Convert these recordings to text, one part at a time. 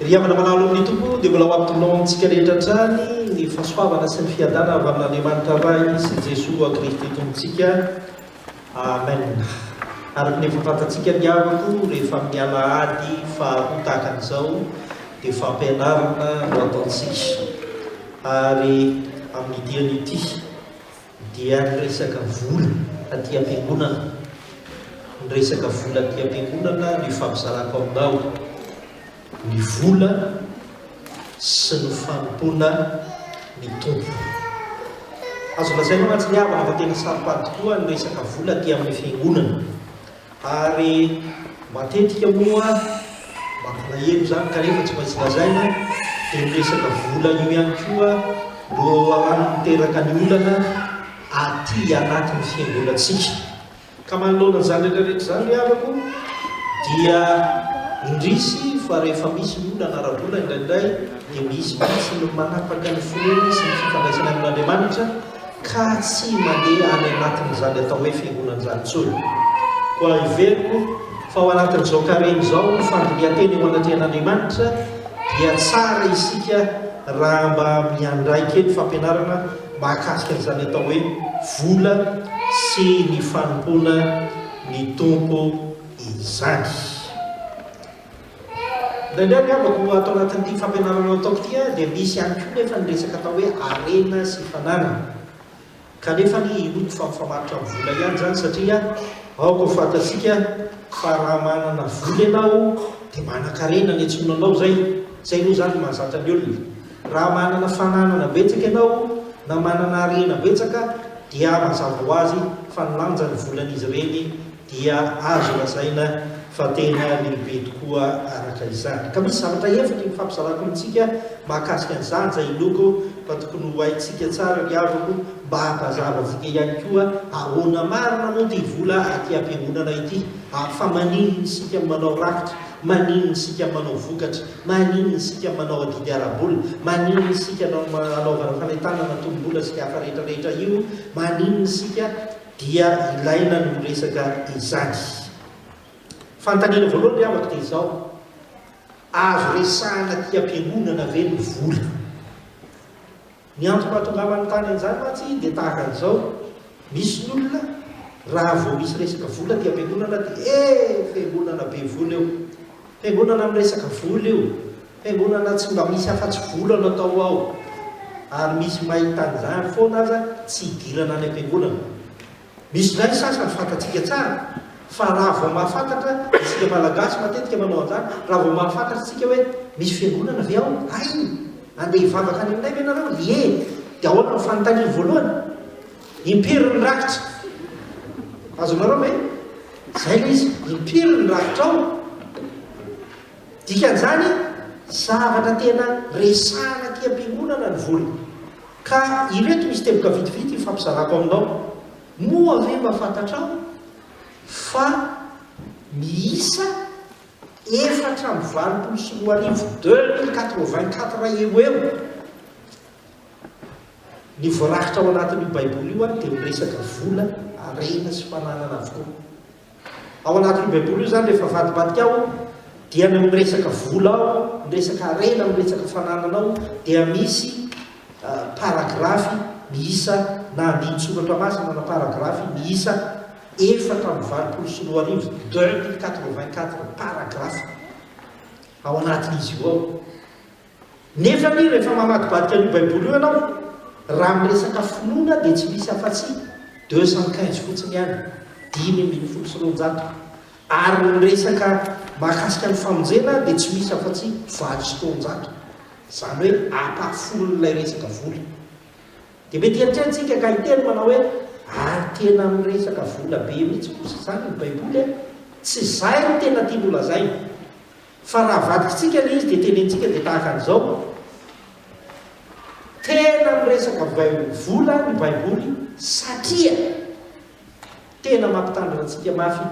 Ry havana malala ao amin'ny Tompo, dia mbola ho ampitolao amintsika rehetra hatrany ny fahasoavana sy ny fiadanana avy amin'Andriamanitra Ray sy Jesoa Kristy Tompontsika. Amen. Araka ny efa fantatsika ry havako, rehefa amin'ny alahady faharoa tahaka an'izao dia fampianarana no ataontsika. Ary amin'ity anio ity dia ny resaka vola aty am-piangonana. Ny resaka vola aty am-piangonana no ifampizarako aminao. Ny vola sy ny fanompoana ny Tompo. Azo lazaina mantsy ny havana fa tena saro-pady tokoa ny resaka vola aty amin'ny fiangonana. Ary matetika moa mampalahelo izany kanefa tsy maintsy lazaina dia ny resaka vola io ihany koa no loharano miteraka ny olana aty anatin'ny fiangonantsika. Ka manoloana an'izany rehetra rehetra izany ry havako dia indrisy fa rehefa misy ny olana ara-bola indraindray dia misy mihitsy ny manapaka ny finoany sy ny fifandraisany amin'Andriamanitra ka tsy mandeha any anatin'izany atao hoe fiangonana izany intsony. Koa heveriko fa ao anatin'izao karemy izao ny fandinihan-tena eo anatrehan'Andriamanitra dia tsara isika raha mba miandray kely fampianarana mahakasika an'izany atao hoe vola sy ny fanompoana ny Tompo izany. Indraindray ry havako, ato anatin'ity fampianarana ataoko ity dia misy ihany koa nefa ny resaka atao hoe harena sy fananana. Kanefa anie inoako fa mifamatotra amin'ny vola ihany izany satria aoka ho fantatsika fa raha manana vola ianao dia manan-karena ny antsoina anao izay. Izay aloha izany no mahazatra ny olona. Raha manana fananana betsaka ianao na manana harena betsaka dia mazava ho azy fa ny lanjan'ny volan'izy ireny dia azo lazaina fa tena lehibe tokoa araka izany. Ka misy zavatra efatra ifampizarako amintsika mahakasika an'izany izay inoako fa tokony ho haintsika tsara ry havako mba hampazava antsika ihany koa ahoana marina moa ity vola aty am-piangonana ity fa maninona isika manao rakitra, maninona isika manao vokatra, maninona isika manao adidy ara-bola, maninona isika anaovana fanentanana tonom-bola sy ny hafa rehetra rehetra io, maninona isika dia ilaina ny miresaka izany. Fanontaniana voalohany ry havako dia izao, azo resahana aty am-piangonana ve ny vola? Ny antony mahatonga ahy manontany an'izany mantsy dia tahaka an'izao, misy ny olona raha vao misy resaka vola aty am-piangonana dia eh fiangonana be vola io, fiangonana miresaka vola io, fiangonana tsy mba misy afa-tsy vola no atao ao, ary misy mahita an'izany foana aza tsy hidirana any am-piangonana. Misy indray ny sasany fantatsika tsara fa raha vao mahafantatra, isika Malagasy matetika manao an'izany, raha vao mahafantatra isika hoe misy fiangonana ve ao? Hay! Andeha hivavaka any aminay ve nareo? Ie! Dia ahoana ny fanontaniany voalohany? Impiry ny rakitra? Azonareo ve? Izay ilay izy, impiry ny rakitra ao? Dikan'izany, zavatra tena resahana aty am-piangonana ny vola. Ka ireto misy teboka vitivity ifampizarako aminao. Moa ve mba fantatrao fa miisa 2084, 2084 eo ho eo ny voarakitra ao anatin'io Baiboly io dia miresaka vola, harena sy fananana avokoa. Ao anatin'io Baiboly io izany rehefa avadibadika ao dia ny miresaka vola ao, miresaka harena, miresaka fananana ao dia misy paragrafy miisa na andinin-tsoratra masina na paragrafy miisa 2084, 2084 paragraphes ao anatin'izy io ao. Nefa anie rehefa mamadibadika an'io baiboly io ianao, raha miresaka finoana dia tsy misy afa-tsy 215 fotsiny ihany, 215, ary ny resaka mahakasika ny famonjena dia tsy misy afa-tsy 208, izany hoe ampahafolon'ilay resaka vola. Dia mety hieritreritra isika ka hiteny manao hoe, ary tena miresaka vola be mihitsy kosa izany ny baiboly e! Tsy izay no tena tiany holazaina. Fa raha avadikitsika ilay izy dia tenenintsika dia tahaka an'izao, Tena miresaka vola ny Baiboly satria tena mampitandrina antsika mafy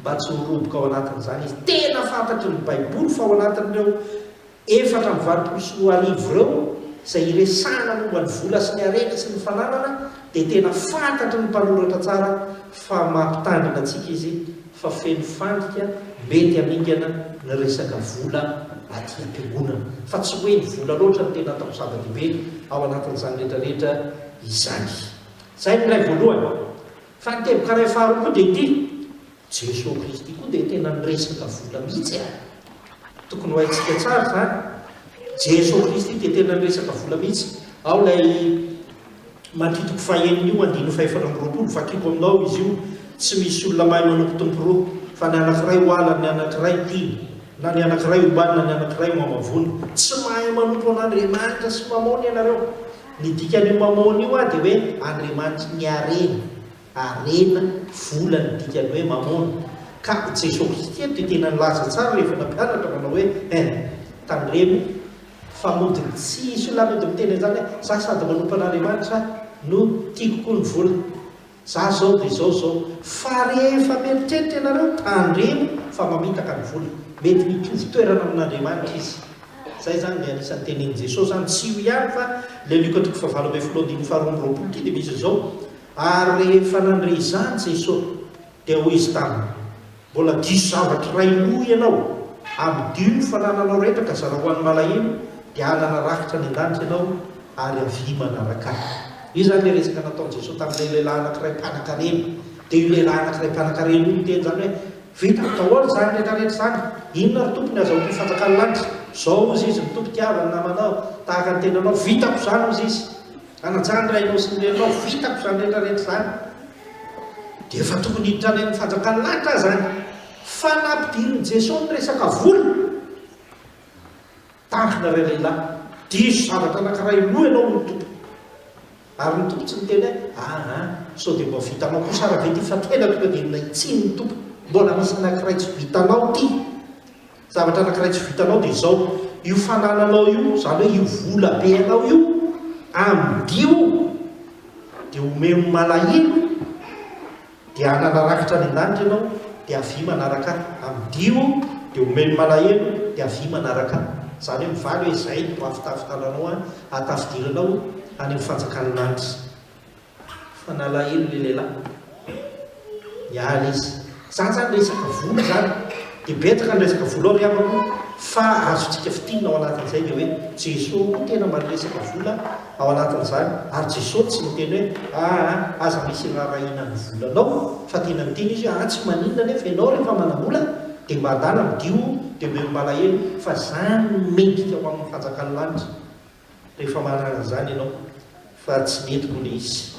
mba tsy ho roboka ao anatin'izany izy. Tena fantatry ny Baiboly fa ao anatin'ireo 2084 ireo izay iresahana momba ny vola sy ny harena sy ny fananana dia tena fantatry ny mpanoratra tsara fa mampitandrina antsika izy fa feno fandrika mety hamingana ny resaka vola aty am-piangonana. Fa tsy hoe ny vola loatra no tena atao zava-dehibe ao anatin'izany rehetra rehetra izany. Izay ny iray voalohany. Fa ny teboka iray faharoa koa dia ity, Jesoa Kristy koa dia tena niresaka vola mihitsy e! Tokony ho haintsika tsara izany. Jesoa Kristy dia tena niresaka vola mihitsy. Ao ilay Matio toko fahenina io, andininy fahefatra amby 20, vakiko aminao izy io, Tsy misy olona mahay manompo tompo roa, fa ny anankiray ho halany, ny anankiray tiany, na ny anankiray hombany, na ny anankiray ho hamavoany. Tsy mahay manompo an'Andriamanitra sy Mamôna ianareo. Ny dikan'io Mamôna io dia hoe andriamanitry ny harena. Harena, vola ny dikan'ny hoe mamôna. Ka Jesoa Kristy eto dia tena nilaza tsara rehefa nampianatra manao hoe, Hein, tandremo fa mody tsy hisy olona mody miteny an'izany hoe, za sady manompo an'Andriamanitra no tiako koa ny vola. Za zao dia zao zao. Fa rehefa mieritreritra ianareo, tandremo fa mamitaka ny vola. Mety mitovy toerana amin'Andriamanitra izy. Zay zany dia anisan'ny tenenin'i Jesosy zany, tsy io ihany fa le Lioka toko fahavalo ambin'ny folo andininy faharoa amby 22 ity dia misy an'izao, Ary rehefa nandre izany Jesosy dia hoy Izy taminy, Mbola diso zavatra iray loha ianao, amidio ny fanananao rehetra ka zarao ho an'ny malahelo, dia hanana rakitra any an-danitra ianao, ary avia manaraka Ahy. Io izany ilay resaka nataon'i Jesosy tamin'ilay lehilahy anankiray mpanankarena. Dia io lehilahy anankiray mpanankarena io niteny izany hoe, Vitako daholo izany rehetra rehetra izany, inona ry Tompo ny azahoako ny fanjakan'ny lanitra? Izao hozy izy, ny Tompo tiava ny namanao tahaka ny tenanao, vitako izany hozy izy. Hanaja ny rainao sy ny reninao, vitako izany rehetra rehetra izany. Dia efa tokony hiditra any amin'ny fanjakan'ny lanitra aho izany. Fa nampidirin'i Jesoa ny resaka vola. Tandrina ry lehilahy, diso zavatra anankiray loha ianao hoy ny Tompo. Ary ny Tompo tsy niteny hoe, aa, sao dia mba vitanao kosa ary ve ity fa tena tonga dia nahitsiny ny Tompo, mbola misy anankiray tsy vitanao ity. Zavatra anankiray tsy vitanao dia izao, io fanananao io, izany hoe io vola be anao io, amidio dia omeo ny malahelo, dia hanana rakitra any an-danitra ianao, dia avia manaraka ahy. Amidio dia omeo ny malahelo, dia avia manaraka ahy. Izany hoe mivaly hoe izay no hahafitafitananao ahy, hahatafidiranao any amin'ny fanjakan'ny lanitra. Fa nalahelo le lehilahy. Niala izy. Zany zany resaka vola zany. Dia betsaka ny resaka vola ao ry havako fa azontsika fintinina ao anatin'izay dia hoe Jesoa koa tena mba niresaka vola ao anatin'izany ary Jesoa tsy niteny hoe aa aza misy iraharahiana ny volanao fa tena niteny izy hoe aa tsy maninona anefa ianao rehefa manam-bola dia mba andana midio dia omeo ny malahelo fa zany no mendrika ho amin'ny fanjakan'ny lanitra. Rehefa manana an'izany ianao fa tsy mety moa ilay izy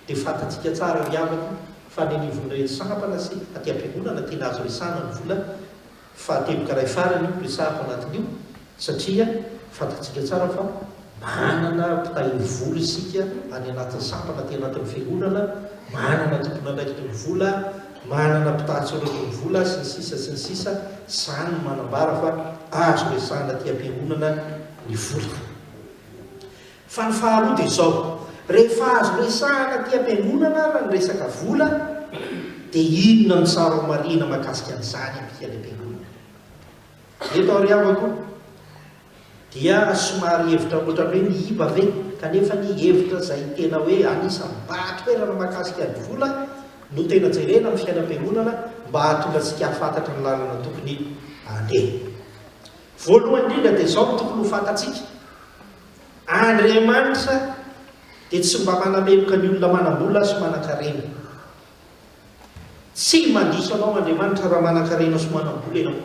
dia fantatsika tsara ry havako fa any anivon'ireny sampana sy aty am-piangonana tena azo resahana ny vola fa teboka iray farany io resahako anatin'io satria fantatsika tsara fa manana mpitahiry vola isika any anatin'ny sampana aty anatin'ny fiangonana, manana tompon'andraikitry ny vola, manana mpitahatsorotry ny vola sy ny sisa sy ny sisa Izany no manambara fa azo resahana aty am-piangonana ny vola. Fa ny faharoa dia izao, rehefa azo resahana aty am-piangonana ara ny resaka vola dia inona no tsara ho marihina mahakasika an'izany aty any am-piangonana? Eto ary havako dia somary hevitra ohatran'ny hoe miiba ve kanefa ny hevitra izay tena hoe anisan'ny mibahan-toerana mahakasika ny vola no tena jerena amin'ny fiainam-piangonana mba hahatonga antsika hahafantatra ny lalana tokony aleha. Voalohany indrindra dia izao no tokony ho fantatsika, Andriamanitra dia tsy mba manameloka ny olona manam-bola sy manan-karena. Tsy mandiso anao Andriamanitra raha manan-karena sy manam-bola ianao.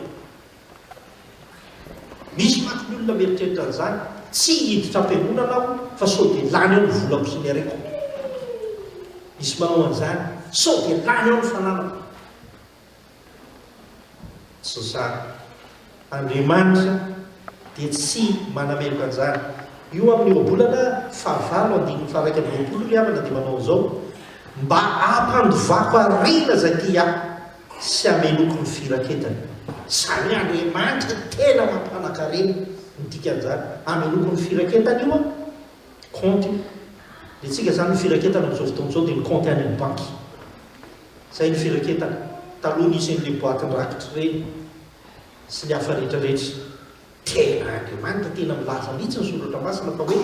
Misy manko ny olona mieritreritra an'izany, tsy hiditra am-piangonana aho fa sao dia lany ao ny volako sy ny hareko. Misy manao an'izany, sao dia lany ao ny fananako. Tsy izany. Andriamanitra dia tsy manameloka an'izany. Io amin'ny ohabolana fahavalo andininy faha-21 ry havana dia manao an'izao, Mba hampandovako harena izay tia ahy sy hameloko ny firaketany. Izany hoe Andriamanitra tena mampanan-karena ny dikan'izany. Hameloko ny firaketany io an, kaonty io. Ny antsika izany ny firaketana amin'izao fotoana izao dia ny kaonty any amin'ny banky. Zay ny firaketana. Taloha nisy an'ilay boatin-drakitra ireny sy ny hafa rehetra rehetra. Tena Andriamanitra tena milaza mihitsy ny soratra masina fa hoe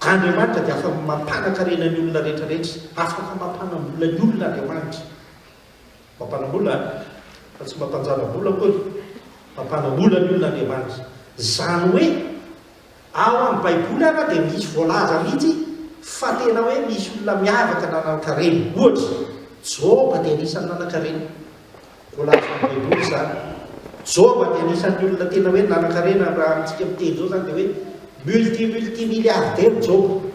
Andriamanitra dia afaka mampanan-karena ny olona rehetra rehetra. Afaka mampanam-bola ny olona Andriamanitra. Mampanam-bola an! Fa tsy mampanjana-bola akory. Mampanam-bola ny olona Andriamanitra. Izany hoe ao amin'ny Baiboly ara dia misy voalaza mihitsy fa tena hoe misy olona miavaka nanan-karena. Ohatra, Joba dia anisan'ny nanan-karena. Voalaza ao amin'ny Baiboly izany. Joba dia anisan'ny olona tena hoe nanan-karena, raha amintsika miteny izao izany dia hoe multi multi milliardaire Joba.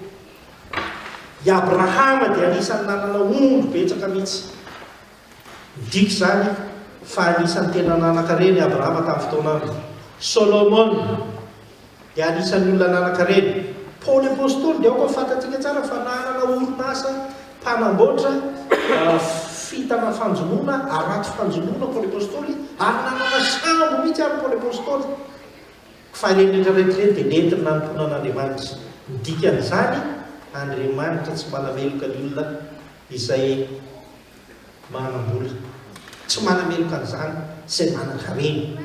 I Abrahama dia anisan'ny nanana ondry betsaka mihitsy. Midika izany fa anisan'ny tena nanan-karena i Abrahama tamin'ny fotoan'androny. Solomona dia anisan'ny olona nanan-karena. Paoly Apostoly dia aoka ho fantatsika tsara fa nanana orinasa mpanamboatra fintana fanjonoana, harato fanjonoana Paoly Apostoly, ary nanana sambo mihitsy ary Paoly Apostoly. Fa ireny rehetra rehetra ireny dia nentiny nanompoana an'Andriamanitra. Ny dikan'izany, Andriamanitra tsy manameloka ny olona izay manam-bola. Tsy manameloka an'izany izay manan-karena.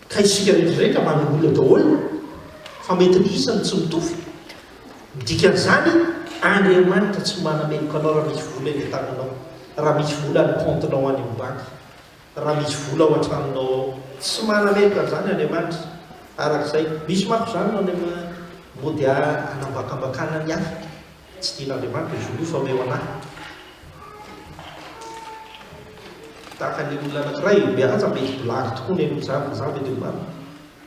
Ka isika rehetra rehetra manam-bola daholo, fa mety ny isany tsy mitovy. Ny dikan'izany, Andriamanitra tsy manameloka anao raha misy vola eny an-tananao, raha misy vola any compte-nao any amin'ny banky. Raha misy vola ao an-tranonao ao. Tsy manameloka an'izany Andriamanitra. Araka izay. Misy manko izany no any mody hanambakambakana ny hafa. Tsy tian'Andriamanitra io vola io fa omeo an'ahy. Tahaka ny olona anankiray, milaza mety blague tokoa ny an'io zany fa za mety ho marina.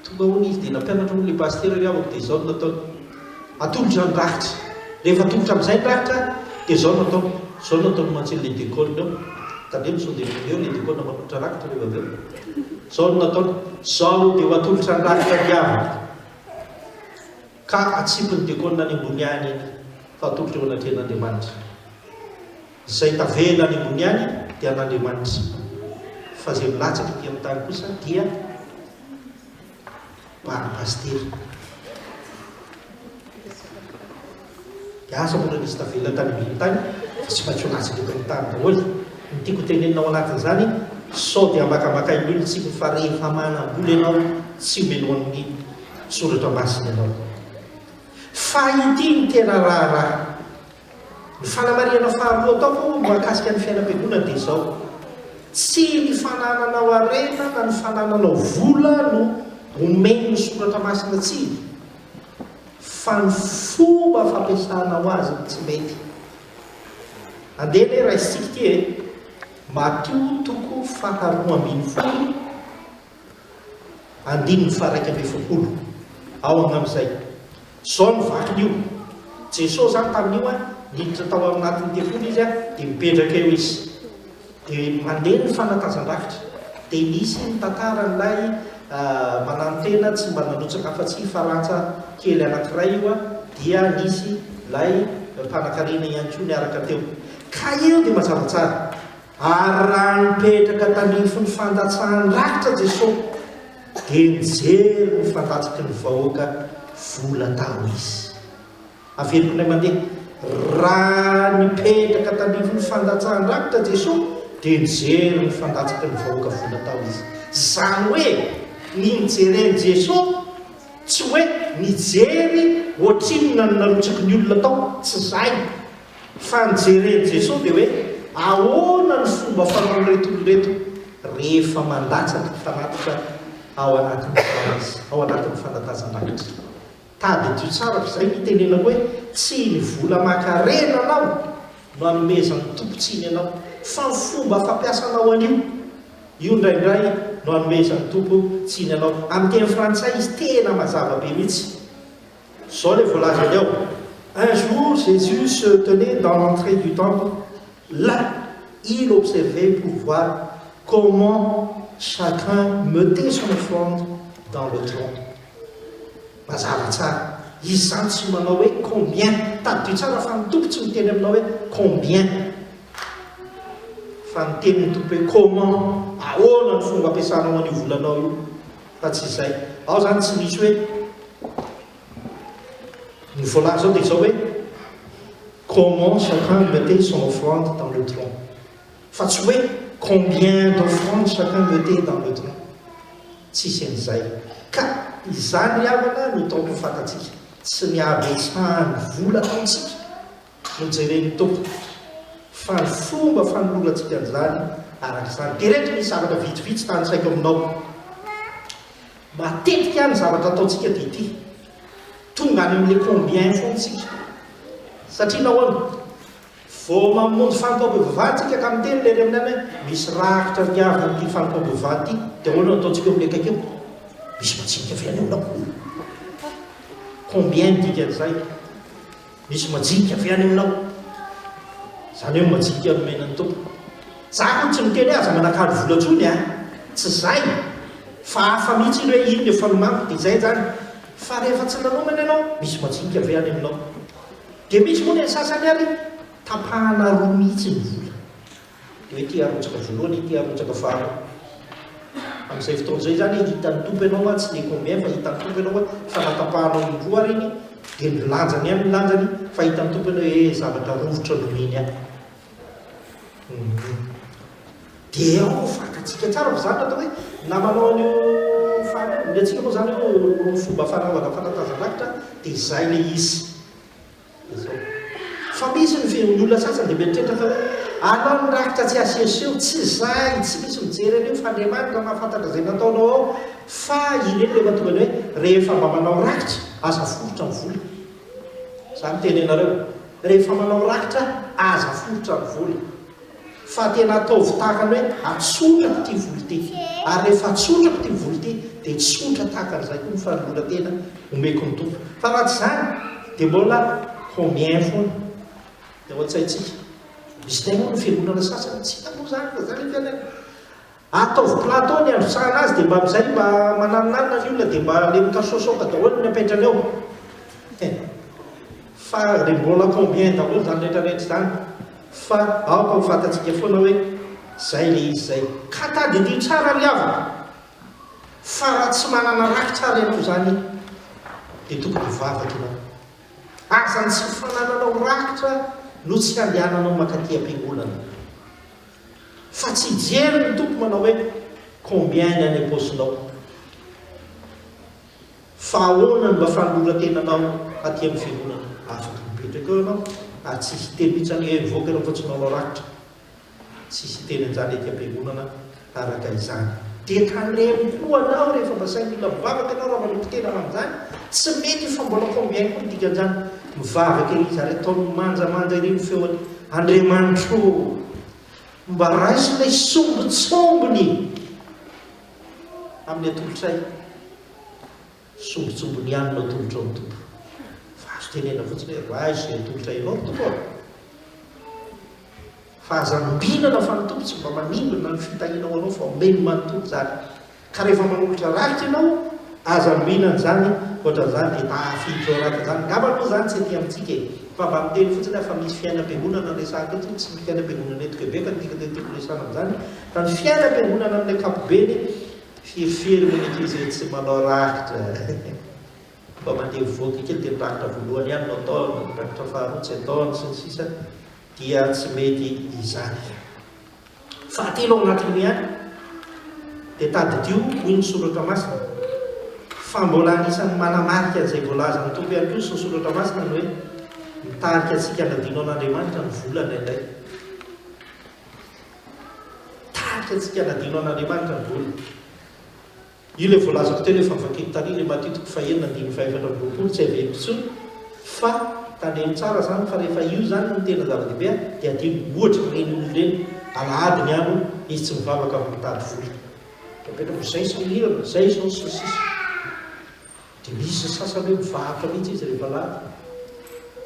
Tonga hono izy dia nampianatra hono ilay pasitera ry havako dia izao no nataony. Atolotra ny rakitra. Rehefa atolotra amin'izay ny rakitra dia izao no ataony. Izao no ataony mantsy an'ilay dekôna eo. Tandremo sao dia eo ilay dekôna manolotra rakitra rehefa avy eo. Izao no nataony. Izao dia ho atolotra ny rakitra ry havako. Ka atsipin'ny dekôna any ambony any iny fa atolotra eo anatrehan'Andriamanitra. Izay tavela any ambony any dia an'Andriamanitra, fa izay milatsaka ety amin'ny tany kosa dia Bary Pasitera. Dia asa mbola nisy tavela tany ambony tany fa tsy maintsy ho latsaka eto amin'ny tany daholo. Ny tiako hotenenina ao anatin'izany, sao dia ambakambakain'ny olona tsika fa rehefa manam-bola ianao tsy homelohan'ny soratra masina ianao. Fa ity no tena raharaha. Ny fanamarihana faharoa ataoko mahakasika ny fiainam-piangonana dia izao, tsy ny fanananao harena na ny fanananao vola no omen'ny Soratra Masina tsiny, fa ny fomba fampiasanao azy no tsy mety. Andeha anie raisintsika ity e! Matio toko faharoambinifolo. Andininy faha-41, ao amin'izay. Izao no vakin'io, Jesosy izany tamin'io an, niditra tao anatin'ny tempoly Izy an, dia mipetraka eo Izy. Dia mandeha ny fanatazan-drakitra. Dia nisy ny tantaran'ilay mananotena tsy mba nandrotsaka afa-tsy farantsa kely anankiray io an, dia nisy ilay mpanankarena ihany koa niaraka teo. Ka eo dia mazava tsara. Ary raha nipetraka tandrifin'ny fandatsahan-drakitra Jesoa, dia nijery ny fandatsaky ny vahoaka vola tao Izy. Averiko indray mandeha, raha nipetraka tandrifin'ny fandatsahan-drakitra Jesoa, dia nijery ny fandatsaky ny vahoaka vola tao Izy. Izany hoe, ny nijeren'i Jesoa, tsy hoe nijery ohatrinona no narotsaky ny olona tao, tsy izay. Fa ny jeren'i Jesoa dia hoe ahoana ny fomba fanaon'ireto olona ireto rehefa mandatsaka fanatitra ao anatin'ny fanazy, ao anatin'ny fandatazan-drakitra. Tadidio tsara fa izay no itenenako hoe tsy ny vola aman-karena anao no anomezan'ny Tompo tsiny anao fa ny fomba fampiasanao an'io. Io indraindray no anomezan'ny Tompo tsiny anao. Amin'ny teny frantsay izy tena mazava be mihitsy. Zao le voalazany ao, Un jour Jésus se tenait dans l'entrée du temple, là il observait pour voir comment chacun mettait son offrande dans le tronc. Mazava tsara. Izy izany tsy manao hoe combien. Tadidio tsara fa ny Tompo tsy miteny aminao hoe combien. Fa ny tenin'ny Tompo hoe comment, ahoana ny fomba ampiasanao an'io volanao io. Fa tsy izay. Ao izany tsy misy hoe ny voalaza ao dia izao hoe comment chacun mettait son offrande dans le tronc. Fa tsy hoe combien d'offrandes chacun mettait dans le tronc. Tsisy an'izay. Ka izany ry havana no taoko ho fantatsika. Tsy ny habetsahan'ny vola ataontsika no jeren'ny Tompo fa ny fomba fanolorantsika an'izany araka izany. Dia ireto misy zavatra vitsivitsy tanisaiko aminao. Matetika ny zavatra ataontsika dia ity, tonga any amin'ilay combien foana isika. Satria nahoana? Vao mamonjy fanompoam-pivavahana isika ka miteny ilay ry amin'ny any hoe misy rakitra ry havana amin'ity fanompoam-pivavahana ity, dia ahoana no ataontsika eo amin'ilay akaiky eo? Misy majinika ve any aminao? Combien ny dikan'izay? Misy majinika ve any aminao? Izany hoe majinika nomena ny Tompo. Za akory tsy miteny hoe aza manakalo vola intsony a! Tsy izay! Fa hafa mihitsy iny hoe iny efa nomaniko dia izay izany. Fa rehefa tsy nanomana ianao, misy majinika ve any aminao? Dia misy moa ny an'ny sasany ary tapahana roa mihitsy ny vola. Dia hoe ity arotsaka voalohany, ity arotsaka faharoa. Amin'izay fotoana izay izany hitan'ny Tompo ianao tsy le combien fa hitan'ny Tompo ianao hoe fa natapahanao indroa ary iny dia ny lanjany ihany ny lanjany fa hitan'ny Tompo ianao hoe zavatra rovitra nomeny ahy. Dia ao fantatsika tsara fa izany no atao hoe na manao an'io fa ny antsika moa izany io fomba fanaovana fanatazan-drakitra dia izay ilay izy. Izao. Fa misy ny ny olona sasany dia mieritreritra fa hoe alao ny rakitra tsy asehoseho, tsy izay, tsy misy mijery an'io fa Andriamanitra mahafantatra izay nataonao ao, fa ireny ilay mahatonga ny hoe rehefa mba manao rakitra aza foritra ny vola. Za miteny anareo, rehefa manao rakitra aza foritra ny vola. Fa tena ataovy tahaka ny hoe atsotrako ity vola ity. Ary rehefa atsotrako ity vola ity dia tsotra tahaka an'izay koa ny fanoloran-tena omeko ny Tompo. Fa raha tsy izany dia mbola combien foana ny ao an-tsaintsika. Misy indray moa ny fiangonana sasany tsy hita moa izany fa izany ny fiainana. Ataovy plateau ny androtsahana azy dia mba amin'izay mba mananonanona ny olona dia mba le mikasoasoaka daholo ny apetrany eo. He. Fa dia mbola combien daholo izany rehetra rehetra izany. Fa aoka ho fantatsika foana hoe izay le izy izay. Ka tadidio tsara ry havana fa raha tsy manana rakitra ary ianao izany dia tokony hivavaka ianao. Aza ny tsy fanananao rakitra no tsy handehananao mankaty am-piangonana. Fa tsy hijery ny Tompo manao hoe combien ny any am-paosinao. Fa ahoana no mba fanoloran-tenanao aty amin'ny fiangonana? Afaka mipetraka eo ianao ary tsy hiteny mihitsy izany hoe mivoaka ianao fa tsy manao rakitra. Tsy hiteny an'izany ety am-piangonana araka izany. Dia tandremo koa anao rehefa mba sahy mila mivavaka ianao raha maloto tena amin'izany. Tsy mety io fa mbola combien koa ny dikan'izany. Mivavaka ery izy ary ataony manjamanja ery ny feony, Andriamanitro ô! Mba raiso ilay sombintsombiny amin'ny atolotray. Sombintsombiny ihany no atolotrao ny Tompo. Fa azo tenenina fotsiny hoe raiso izay atolotray anao ry Tompo ô! Fa aza ambinana fa ny Tompo tsy mba manimbina ny fitahiana ho anao fa omeny manontolo izany. Ka rehefa manolotra rakitra ianao, aza ambinana izany, ohatran'izany dia tafiditra ao anatin'izany. Angamba aloha izany tsy aty amintsika e! Fa mba miteny fotsiny aho fa misy fiainam-piangonana resahako eto, tsy ny fiainam-piangonana eto Québec no tiako tiako resahana amin'izany, fa ny fiainam-piangonana amin'ny ankapobeny, firifiry moa ny ankizy hoe tsy manao rakitra e! Mba mandeha mivoaka kely dia ny rakitra voalohany ihany no ataony, ny rakitra faharoa tsy ataony, sy ny sisa dia tsy mety izany. Fahatelo ao anatin'io ihany dia tadidio hoy ny soratra masina fa mbola anisan'ny manamarika an'izay voalazan'ny Tompo ihany koa ny soratra masina ny hoe mitarika antsika hanadino an'Andriamanitra ny vola indraindray. Mitarika antsika hanadino an'Andriamanitra ny vola. Io ilay voalazako teo ilay favakiako tary ilay Matio toko fahenina andininy fahaefatra amby 20 tsy averiko intsony fa tandremo tsara izany fa rehefa io izany no tena zava-dehibe dia adino ohatra ireny olona ireny alahady ny andro izy tsy mivavaka fa mitady vola dia apetrako izay sahirana izay izao sy ny sisa Dia misy ny sasany hoe mivarotra mihitsy izy rehefa lany.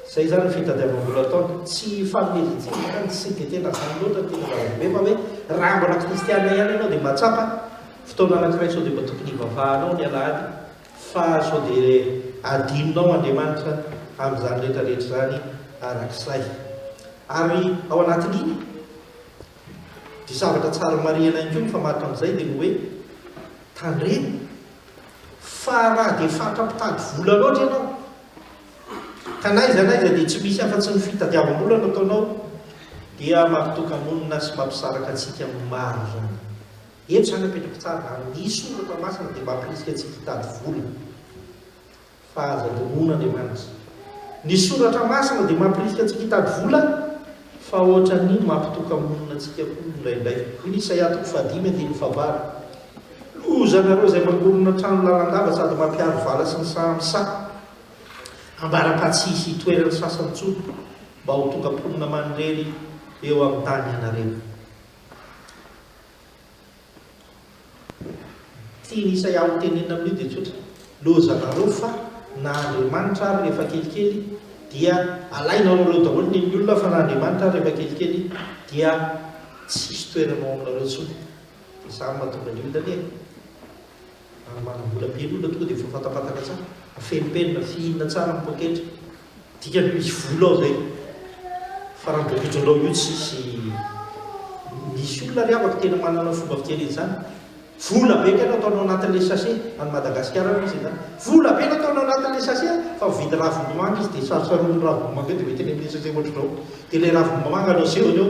Izay izany ny fitadiavam-bola ataony. Tsy ifanomezan-tsiny izany, tsy dia tena izany loatra ny tena zava-dehibe fa hoe raha mbola kristiana ihany ianao dia mahatsapa fotoana anankiray sao dia mba tokony hivavahanao ny alahady fa sao dia adinonao Andriamanitra amin'izany rehetra rehetra izany arak'izay. Ary ao anatin'iny dia zavatra tsara marihana ihany koa mifamatotra amin'izay dia ny hoe tandremo Fa raha dia fatra mpitady vola loatra ianao, ka n'aiza n'aiza dia tsy misy afa-tsy ny fitadiavam-bola no ataonao, dia mampitoka-monina sy mampisaraka antsika amin'ny maro izany. Eto izany apetrako tsara, raha ny soratra masina dia mampirisika antsika hitady vola. Fa aza adinoina Andriamanitra. Ny soratra masina dia mampirisika antsika hitady vola, fa ohatran'ny mampitoka-monina antsika koa indraindray. Hoy ny Isaia toko fahadimy andininy fahavalo. Lozanareo izay mangorona trano lalandava sady mampiharo vala sy ny saha amin'ny saha, ambara-paha tsy hisy hitoeran'ny sasany intsony mba ho tonga mponina manirery eo amin'ny tany ianareo. Tian'i Isaia ho tenenina amin'io dia tsotra, Lozanareo fa na Andriamanitra ary rehefa kelikely dia alainareo daholo ny ny olona fa na Andriamanitra ary rehefa kelikely dia tsy hisy toerana ao aminareo intsony. Izany mahatonga ny olona anie ary manam-bola be ny olona tonga dia efa fantapantatra tsara, afenimpenina, fihinina tsara ny poketra. Dikany misy vola ao zay. Fa raha ny boketranao io tsisy misy olona ry havako tena manana fomba fijery an'izany. Vola be kay no ataonao anatin'ilay sachet, any Madagasikara any misy an'izany. Vola be no ataonao anatin'ilay sachet fa mividy ravim-bomanga izy dia sarosaromin'ny ravim-bomanga eo dia mety eny amin'ilay sachet ohatr'izao. Dia ilay ravim-bomanga no asehony eo.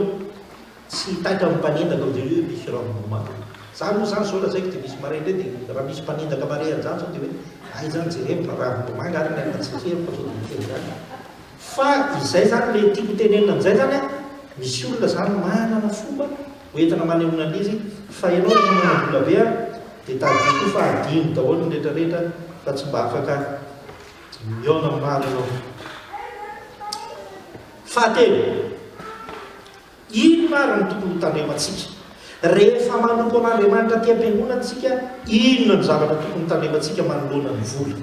Tsy taitra ny mpanendaka ao jereo misy ravim-bomanga. Za moa zany zao lazaiko dia misy mare indray dia raha misy mpanendaka mare an'izany zao dia hoe hay zany jereo fa ravim-bomanga ary ny anaty sachet fa sao dia miteny zany. Fa izay zany le tiako tenenina amin'izay zany an, misy olona zany manana fomba ho entina manehoana an'izy fa ianao rehefa manam-bola be an dia tadidio koa fa adino daholo ny rehetra rehetra fa tsy mba afaka mihaona amin'ny maro ianao. Fahatelo. Inona ary no tokony hotandremantsika? Rehefa manompo an'Andriamanitra aty am-piangonana isika, inona no zavatra tokony hotandremantsika manoloana ny vola?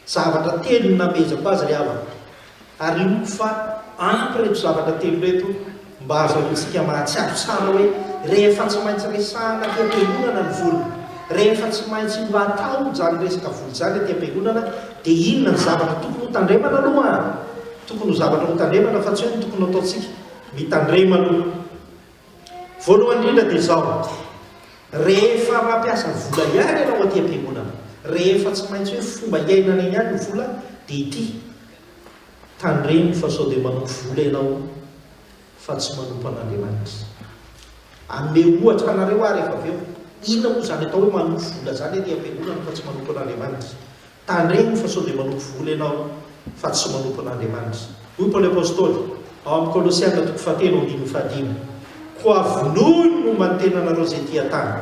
Zavatra telo no namehezako azy ry havana, ary inoako fa ampy ireto zavatra telo ireto mba hahazahoantsika mahatsiaro tsara hoe rehefa tsy maintsy resahana aty am-piangonana ny vola, rehefa tsy maintsy ho atao izany resaka vola izany aty am-piangonana, dia inona ny zavatra tokony hotandremana aloha? Tokony ho zavatra hotandremana fa tsy hoe ny tokony hataontsika. Mitandrema aloha. Voalohany indrindra dia izao, rehefa mampiasa vola ihany ianao aty am-piangonana, rehefa tsy maintsy hoe fomba iainana ihany ny vola dia ity, tandremo fa sao dia manompo vola ianao fa tsy manompo an'Andriamanitra. Hanome ohatra anareo aho rehefa avy eo, inona moa izany atao hoe manompo vola izany aty am-piangonana fa tsy manompo an'Andriamanitra? Tandremo fa sao dia manompo vola ianao fa tsy manompo an'Andriamanitra. Hoy Paoly Apostoly, ao amin'ny Kolosiana toko fahatelo andininy fahadimy, Koa vonoy ny momba ny tenanareo izay ety an-tany.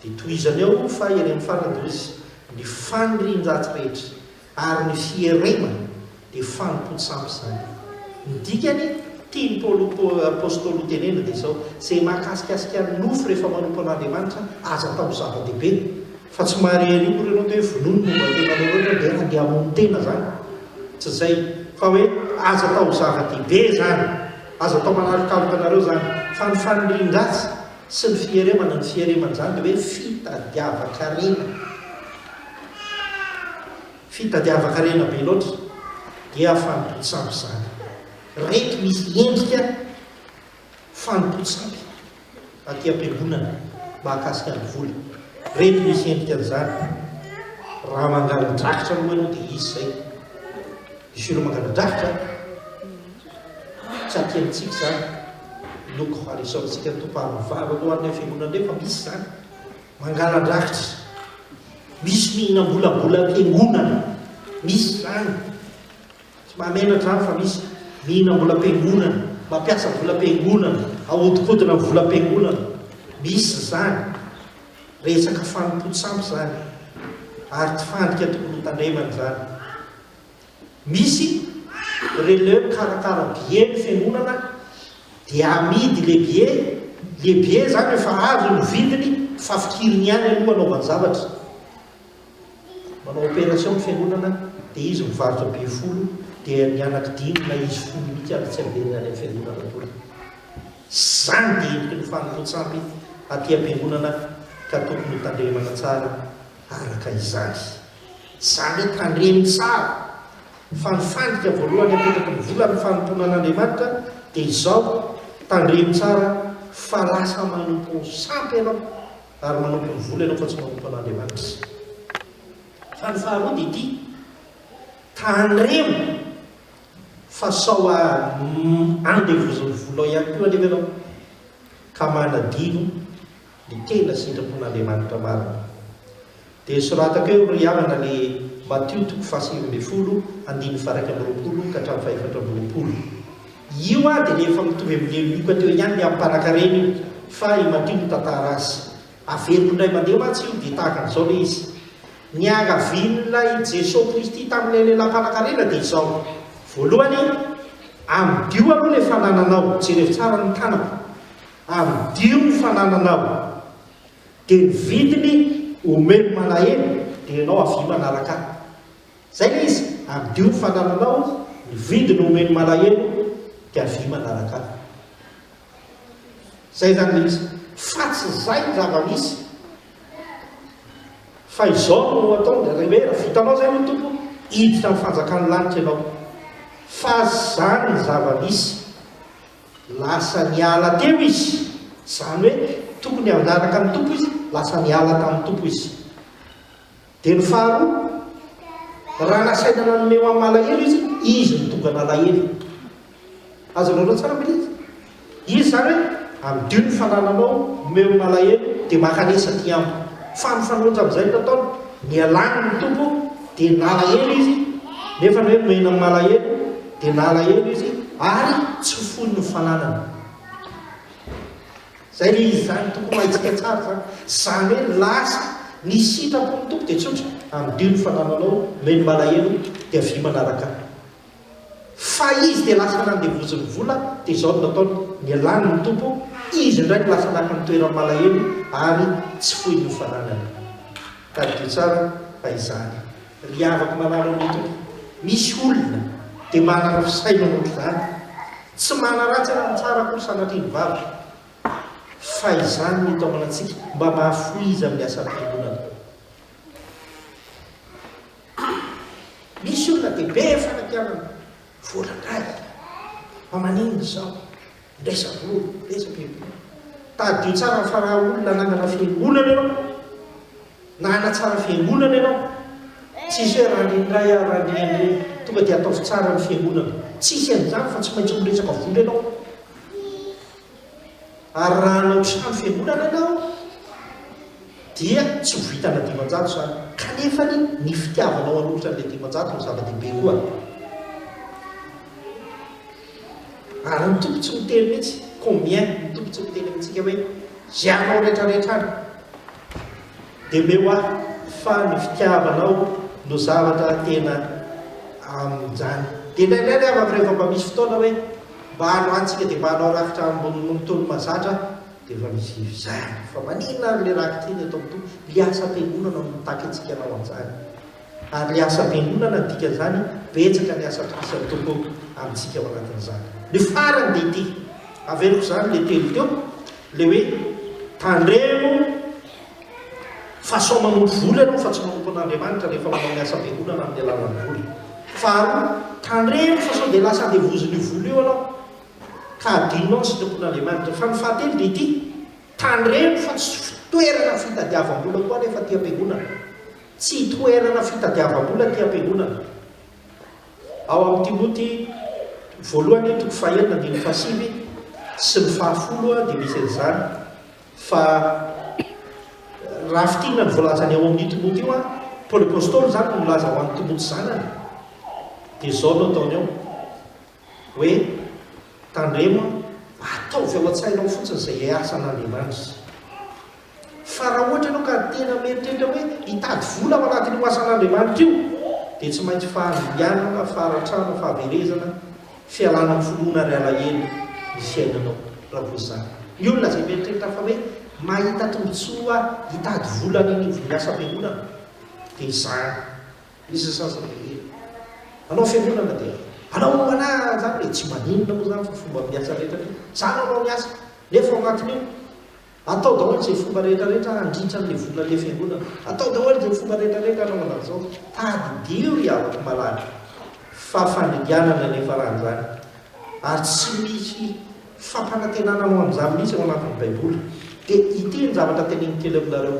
Dia tohizany ao fa ery amin'ny farany dia hoy izy, Ny fanirian-dratsy rehetra ary ny fieremana dia fanompoan-tsampy izany. Ny dikany, tian'i Paoly Apostoly hotenenina dia izao, izay mahakasikasika ny nofo rehefa manompo an'Andriamanitra, aza atao zava-dehibe. Fa tsy mahare an'io akory ianao dia hoe vonoy ny momba ny tenanao loatra dia handeha hamono tena izany. Tsy izay. Fa hoe aza atao zava-dehibe izany. Aza atao manalokaloka anareo izany. Fa ny fanirian-dratsy sy ny fieremana, ny fieremana izany dia hoe fitadiavan-karena. Fitadiavan-karena be loatra dia fanompoan-tsampy izany. Reto misy endrika fanompoan-tsampy aty am-piangonana mahakasika ny vola. Reto misy endrika an'izany. Raha mangala-drakitra aloha ianao dia izy izay. Misy olona mangala-drakitra tsy aty amintsika izany. Loko ary isaorantsika ny Tompo ary mivavaka ho an'ilay fiangonana indray fa misy izany. Mangala-drakitra. Misy mihinam-bolabolam-piangonana. Misy izany. Tsy mahamenatra izany fa misy mihinam-bolam-piangonana, mampiasa volam-piangonana, ahodikodina ny volam-piangonana. Misy izany. Resaka fanompoan-tsampy izany. Ary tsy fandrika tokony hotandremana izany. Misy relais mikarakara billet ny fiangonana dia amidy le billet, le billet izany efa azo ny vidiny fa fikiriny ihany aloha anaovany zavatra. Manao opération ny fiangonana dia izy mivarotra billet folo dia ny anaky dimy na izy folo mihitsy ary tsy averiny any amin'ny fiangonana akory. Izany dia endriky ny fanompoan-tsampy aty am-piangonana ka tokony ho tandremana tsara araka izany. Izany hoe tandremo tsara fa ny fandrika voalohany apetraky ny vola amin'ny fanompoana an'Andriamanitra dia izao, tandremo tsara fa lasa manompo sampy ianao. Ary manompo ny vola ianao fa tsy manompo an'Andriamanitra. Fa ny faharoa dia ity, tandremo fa sao andevozin'ny volao ihany koa anefa ianao ka manadino ny tena sitrapon'Andriamanitra marina. Dia soratako eo ry havana le Matio toko faha-19 andininy faha-21 ka hatramin'ny faha-24. Io ary dia le efa mitovy amin'le Lioka teo ihany le amin'ny mpanakarena io fa i Matio mitantara azy. Averiko indray mandeha mantsy io dia tahaka an'izao ilay izy. Niangavian'ilay Jesoa Kristy tamin'ilay lehilahy mpanankarena dia izao, voalohany, amidio aloha ilay fanananao, jerevo tsara ny tanako, amidio ny fanananao, dia ny vidiny omeo ny malahelo, dia ianao avia manaraka ahy. Izay ilay izy, amidio ny fanananao, ny vidiny omeo ny malahelo, dia avia manaraka ahy. Izay izany ilay izy. Fa tsy izay ny zava-misy. Fa izao no ataony, raha hoe raha vitanao izay hoy ny Tompo, hiditra amin'ny fanjakan'ny lanitra ianao. Fa izany ny zava-misy. Lasa niala teo izy. Izany hoe tokony hanaraka ny Tompo izy, lasa niala tamin'ny Tompo izy. Dia ny faharoa, raha nasaina nanome ho an'ny malahelo izy, izy no tonga nalahelo. Azonareo tsara ve ilay izy? Izy izany hoe, amidio ny fanananao, omeo ny malahelo, dia mankanesa aty amiko. Fa mifanohitra amin'izay no nataony, nialany ny Tompo, dia nalahelo izy, nefa ny hoe nomena ny malahelo, dia nalahelo izy, ary tsy foiny ny fananany. Zay le izy zany, tokony ho haintsika tsara zany. Zany hoe lasa ny sitrapon'ny Tompo dia tsotra, amidio ny fanananao, omeo ny malahelo, dia avia manaraka ahy. Fa izy dia lasa nandevozin'ny vola, dia izao no nataony, nialany ny Tompo, izy indray no lasa naka ny toeran'ny malahelo ary tsy foiny ny fananany. Tadidio tsara fa izany. Ry havako malala ao amin'ny Tompo, misy olona dia manana fisainana ohatr'izany. Tsy manaratsy na ny tsara akory sanatria ny vava, fa izany no itaomana antsika mba mahafoiza amin'ny asam-piangonana. Misy olona dia be fanakianana, vola indray, fa maninona izao, resa-bola, resa-piangonana. Tadidio tsara fa raha olona hanangana fiangonana ianao, Na hanatsara fiangonana ianao, tsisy hoe Randria indray aho, Randria indray, tonga dia ataovy tsara ny fiangonana. Tsisy an'izany fa tsy maintsy miresaka vola ianao. Ary raha hanao trano fiangonana ianao, dia tsy ho vitana 500 izany. Kanefany ny fitiavanao hanolotra an'ilay 500 no zava-dehibe koa. Ary ny Tompo tsy miteny mihitsy combien, ny Tompo tsy miteny amintsika hoe izay anao rehetrarehetra any dia omeo ahy fa ny fitiavanao no zavatra tena amin'izany. Dia indraindray ry havako rehefa mba misy fotoana hoe mba hanohantsika dia mba hanao rakitra ambonin'ny toy ny mahazatra dia efa misy izany fa maninona ary ilay rakitra iny atao amin'ny Tompo? Ilay asam-piangonana no mitaky antsika hanao an'izany. Ary ilay asam-piangonana ny dikan'izany, betsaka ny asa atokisan'ny Tompo amintsika ao anatin'izany. Ny farany dia ity, averiko izany ilay telo teo, ilay hoe tandremo fa sao manompo vola ianao fa tsy manompo an'Andriamanitra rehefa manao ny asam-piangonana amin'ny alalan'ny vola. Faharoa, tandremo fa sao dia lasa andevozin'io vola io ianao ka adinonao ny sitrapon'Andriamanitra. Fa ny fahatelo dia ity, tandremo fa tsy toerana fitadiavam-bola koa anefa aty am-piangonana. Tsy toerana fitadiavam-bola aty am-piangonana. Ao amin'ny Timoty voalohany toko fahenina andininy fahasivy sy ny fahafolo dia misy an'izany fa raha fintinina ny voalazany ao amin'io Timoty io, Paoly Apostoly izany no milaza ho an'i Timoty zanany, dia izao no ataony ao hoe tandremo, ataovy ao an-tsainao fotsiny izay asan'Andriamanitra. Fa raha ohatra ianao ka tena mieritreritra hoe hitady vola ao anatin'io asan'Andriamanitra io, dia tsy maintsy fahavianana, faharatrana, fahaverezana, fialana amin'ny finoana ary alahelo ny fiainanao raha vao izany. Ny olona izay mieritreritra fa hoe mahita tombontsoa hitady vola any anivon'ny asam-piangonana, dia izany. Misy ny sasany dia hoe hanao fiangonana dia hanao anà izany hoe tsy maninona moa izany fa fomba miasa rehetra io. Za no hanao ny asa. Nefa ao anatin'io Atao daholo izay fomba rehetra rehetra handritra an'ilay volan'ilay fiangonana. Atao daholo izay fomba rehetra rehetra hanaovana an'izao. Tadidio ry havako malala fa fandringanana ny niafaran'izany. Ary tsy misy fampanantenana anao an'izany mihitsy ao anatin'ny Baiboly. Dia ity ny zavatra teneniko kely aminareo.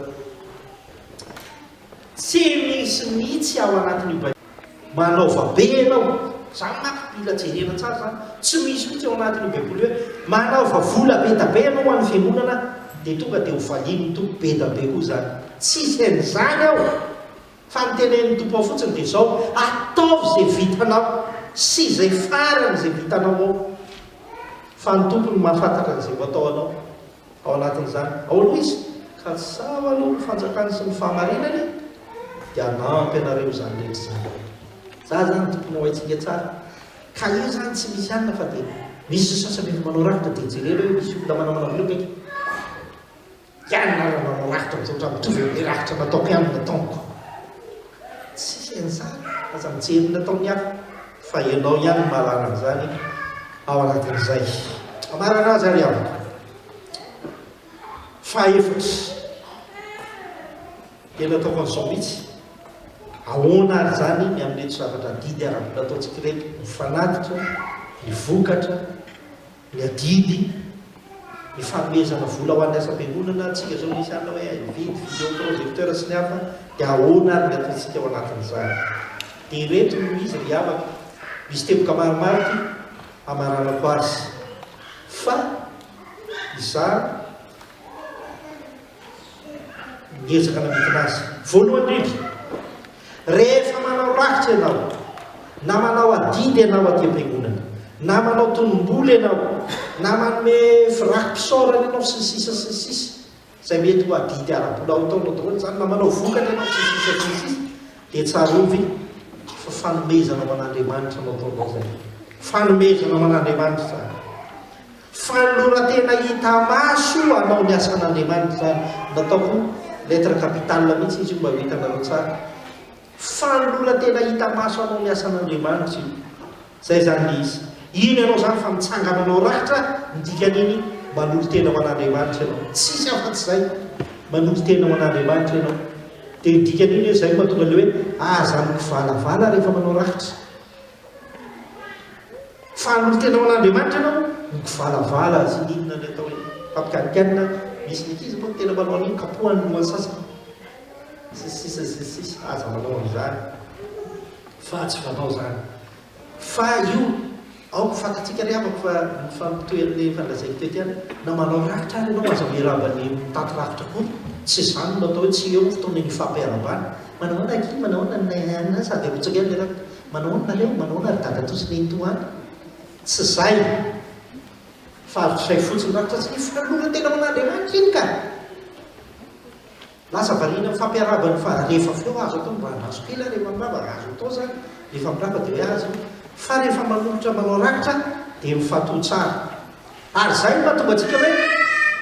Tsy misy mihitsy ao anatin'io Baiboly. Manaova be ianao. Izany manko mila jerena tsara izany. Tsy misy mihitsy ao anatin'io Baiboly io hoe manaova vola be da be ianao ho an'ny fiangonana dia tonga dia ho valian'ny Tompo be da be koa izany. Tsisy an'izany ao. Fa ny tenenin'ny Tompo ao fotsiny dia izao, ataovy izay vitanao sy izay farany izay vitanao ao. Fa ny Tompo no mahafantatra an'izay ho atao anao ao anatin'izany. Ao aloha izy. Katsaho aloha ny fanjakany sy ny fahamarinany dia hanampy anareo izany rehetra izany. Za zany tokony ho haintsika tsara. Ka io zany tsy misy anona fa dia misy sasany efa manao rakitra dia jerena hoe misy olona manamana vola akaiky. Ihany na raha manao rakitra amin'izao ohatran'ny mitovy amin'ilay rakitra nataoko ihany ny nataoniko. Tsisy an'izany, aza mijery ny nataon'ny hafa fa ianao ihany no mahalala an'izany ao anatin'izay. Amarana azy ary havana. Fahaefatra, dia nataoko an'izao mihitsy, ahoana ary izany ny amin'ireto zavatra adidy ara-bola ataontsika ireto, ny fanatitra, ny vokatra, ny adidy, ny fanomezana vola ho an'ny asam-piangonana, tsika izao misy anona hoe hividy vidéo projecteur sy ny hafa, dia ahoana ary ny ataontsika ao anatin'izany? Dia ireto no izy ry havako, misy teboka maromaro ity hamaranako azy, fa Izaho niezaka namintina azy. Voalohany indrindra, rehefa manao rakitra ianao, na manao adidy ianao aty am-piangonana, na manao tonom-bola ianao, na manome raki-pisaorana ianao, sy ny sisa sy ny sisa, izay mety ho adidy ara-bola ho ataonao daholo izany, na manao vokatra ianao, sy ny sisa sy ny sisa, dia tsarovy fa fanomezana ho an'Andriamanitra no ataonao izay. Fanomezana ho an'Andriamanitra izany. Fanoloran-tena hita maso hanao ny asan'Andriamanitra izany. Nataoko lettre capitale mihitsy izy io mba ho hitanareo tsara. Fanoloran-tena hita maso hanao ny asan'Andriamanitra io. Izay izany ilay izy. Iny ianao izany fa mitsangana hanao rakitra, ny dikan'iny manolo-tena ho an'Andriamanitra ianao. Tsisy afa-tsy izay. Manolo-tena ho an'Andriamanitra ianao. Dia ny dikan'iny hoe izay no mahatonga ilay hoe aza mikivalavala rehefa manao rakitra. Fa hanolo-tena ho an'Andriamanitra ianao, mikivalavala sy ny inona ny atao hoe mpampikanikanina, misy ny ankizy moa no tena manao an'iny, kapohany ny lohan'ny sasany, sy ny sisa sy ny sisa, aza manao an'izany fa tsy fanao izany. Fa io, aoka ho fantatsika ry havako fa mifampitohy amin'ilay efa nolazaiko teto ihany, na manao rakitra ary ianao aza miarahaba ny mitaty rakitra akory, tsy izany no atao hoe tsy eo ny fotoana hifampiarahabana, manahoana akia, manahoana ny anona, sady arotsaka ihany ilay rakitra. Manahoana nareo? Manahoana ry dadatoa sy nenitoa any? Tsy zay fa arotsay fotsiny rakitra tsy ny fanoloran-tena ho an'Andriamanitra iny ka! Lasa variana mifampiarahaba ny fa rehefa avy eo azo atao mba andraso kely aho rehefa mirava, azo atao zany rehefa mirava dia hoe azo fa rehefa manolotra manao rakitra dia mifantoha tsara. Ary zay no mahatonga antsika hoe